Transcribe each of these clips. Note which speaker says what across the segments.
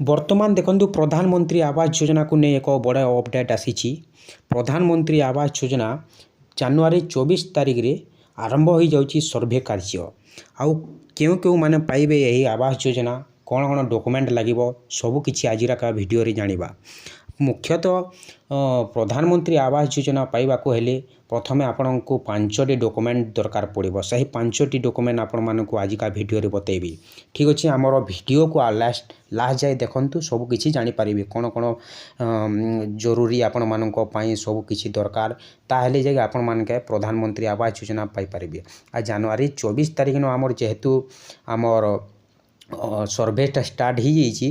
Speaker 1: ବର୍ତ୍ତମାନ ଦେଖନ୍ତୁ, ପ୍ରଧାନମନ୍ତ୍ରୀ ଆବାସ ଯୋଜନାକୁ ନେଇ ଏକ ବଡ଼ ଅପଡ଼େଟ୍ ଆସିଛି। ପ୍ରଧାନମନ୍ତ୍ରୀ ଆବାସ ଯୋଜନା ଜାନୁଆରୀ 24 ତାରିଖରେ ଆରମ୍ଭ ହୋଇଯାଉଛି ସର୍ଭେ କାର୍ଯ୍ୟ। ଆଉ କେଉଁ କେଉଁମାନେ ପାଇବେ ଏହି ଆବାସ ଯୋଜନା, କ'ଣ କ'ଣ ଡକୁମେଣ୍ଟ ଲାଗିବ, ସବୁକିଛି ଆଜିର ଭିଡ଼ିଓରେ ଜାଣିବା। ମୁଖ୍ୟତଃ ପ୍ରଧାନମନ୍ତ୍ରୀ ଆବାସ ଯୋଜନା ପାଇବାକୁ ହେଲେ ପ୍ରଥମେ ଆପଣଙ୍କୁ 5ଟି ଡକୁମେଣ୍ଟ ଦରକାର ପଡ଼ିବ। ସେହି 5ଟି ଡକୁମେଣ୍ଟ ଆପଣମାନଙ୍କୁ ଆଜିକା ଭିଡ଼ିଓରେ ବତେଇବି। ଠିକ୍ ଅଛି, ଆମର ଭିଡ଼ିଓକୁ ଲାଷ୍ଟ ଲାଷ୍ଟ ଯାଏ ଦେଖନ୍ତୁ, ସବୁକିଛି ଜାଣିପାରିବେ, କ'ଣ କ'ଣ ଜରୁରୀ ଆପଣମାନଙ୍କ ପାଇଁ ସବୁକିଛି ଦରକାର। ତାହେଲେ ଯାଇକି ଆପଣମାନେ ପ୍ରଧାନମନ୍ତ୍ରୀ ଆବାସ ଯୋଜନା ପାଇପାରିବେ। ଆଉ ଜାନୁଆରୀ 24 ତାରିଖ ଦିନ ଆମର ଯେହେତୁ ଆମର ସର୍ଭେଟା ଷ୍ଟାର୍ଟ ହେଇଯାଇଛି,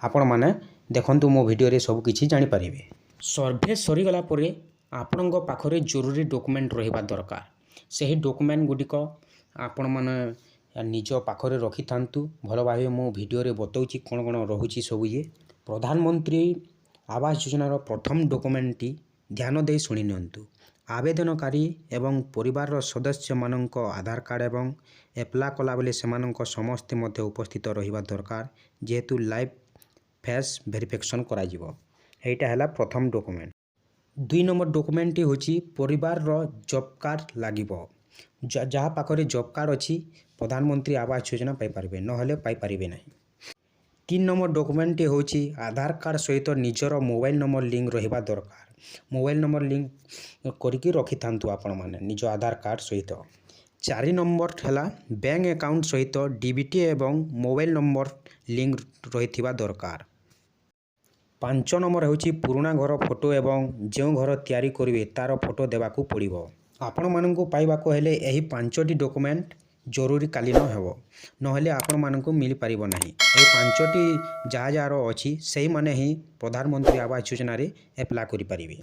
Speaker 1: ଆପଣମାନେ ଦେଖନ୍ତୁ ମୋ ଭିଡ଼ିଓରେ ସବୁକିଛି ଜାଣିପାରିବେ। ସର୍ଭେ ସରିଗଲା ପରେ ଆପଣଙ୍କ ପାଖରେ ଜରୁରୀ ଡକୁମେଣ୍ଟ ରହିବା ଦରକାର। ସେହି ଡକୁମେଣ୍ଟ ଗୁଡ଼ିକ ଆପଣମାନେ ନିଜ ପାଖରେ ରଖିଥାନ୍ତୁ। ଭଲ ଭାବେ ମୁଁ ଭିଡ଼ିଓରେ ବତାଉଛି କ'ଣ କ'ଣ ରହୁଛି ସବୁ ଇଏ। ପ୍ରଧାନମନ୍ତ୍ରୀ ଆବାସ ଯୋଜନାର ପ୍ରଥମ ଡକୁମେଣ୍ଟଟି ଧ୍ୟାନ ଦେଇ ଶୁଣି ନିଅନ୍ତୁ। ଆବେଦନକାରୀ ଏବଂ ପରିବାରର ସଦସ୍ୟମାନଙ୍କ ଆଧାର କାର୍ଡ଼ ଏବଂ ଆପ୍ଲାଏ କଲାବେଳେ ସେମାନଙ୍କ ସମସ୍ତେ ମଧ୍ୟ ଉପସ୍ଥିତ ରହିବା ଦରକାର, ଯେହେତୁ ଲାଇଭ୍ ଫେସ୍ ଭେରିଫିକେସନ୍ କରାଯିବ। ଏଇଟା ହେଲା ପ୍ରଥମ ଡକୁମେଣ୍ଟ। 2 ନମ୍ବର ଡକୁମେଣ୍ଟଟି ହେଉଛି ପରିବାରର ଜବ୍ କାର୍ଡ଼ ଲାଗିବ। ଯାହା ପାଖରେ ଜବ୍ କାର୍ଡ଼ ଅଛି, ପ୍ରଧାନମନ୍ତ୍ରୀ ଆବାସ ଯୋଜନା ପାଇପାରିବେ, ନହେଲେ ପାଇପାରିବେ ନାହିଁ। 3 ନମ୍ବର ଡକୁମେଣ୍ଟଟି ହେଉଛି ଆଧାର କାର୍ଡ଼ ସହିତ ନିଜର ମୋବାଇଲ ନମ୍ବର ଲିଙ୍କ ରହିବା ଦରକାର। ମୋବାଇଲ ନମ୍ବର ଲିଙ୍କ କରିକି ରଖିଥାନ୍ତୁ ଆପଣମାନେ ନିଜ ଆଧାର କାର୍ଡ଼ ସହିତ। 4 ନମ୍ବର ହେଲା ବ୍ୟାଙ୍କ ଆକାଉଣ୍ଟ ସହିତ ଡିବିଟି ଏବଂ ମୋବାଇଲ ନମ୍ବର ଲିଙ୍କ ରହିଥିବା ଦରକାର। 5 ନମ୍ବର ହେଉଛି ପୁରୁଣା ଘର ଫଟୋ ଏବଂ ଯେଉଁ ଘର ତିଆରି କରିବେ ତା'ର ଫଟୋ ଦେବାକୁ ପଡ଼ିବ। ଆପଣମାନଙ୍କୁ ପାଇବାକୁ ହେଲେ ଏହି 5ଟି ଡକୁମେଣ୍ଟ ଜରୁରୀକାଳୀନ ହେବ, ନହେଲେ ଆପଣମାନଙ୍କୁ ମିଳିପାରିବ ନାହିଁ। ଏହି 5ଟି ଯାହା ଯାହାର ଅଛି, ସେଇମାନେ ହିଁ ପ୍ରଧାନମନ୍ତ୍ରୀ ଆବାସ ଯୋଜନାରେ ଆପ୍ଲାଏ କରିପାରିବେ।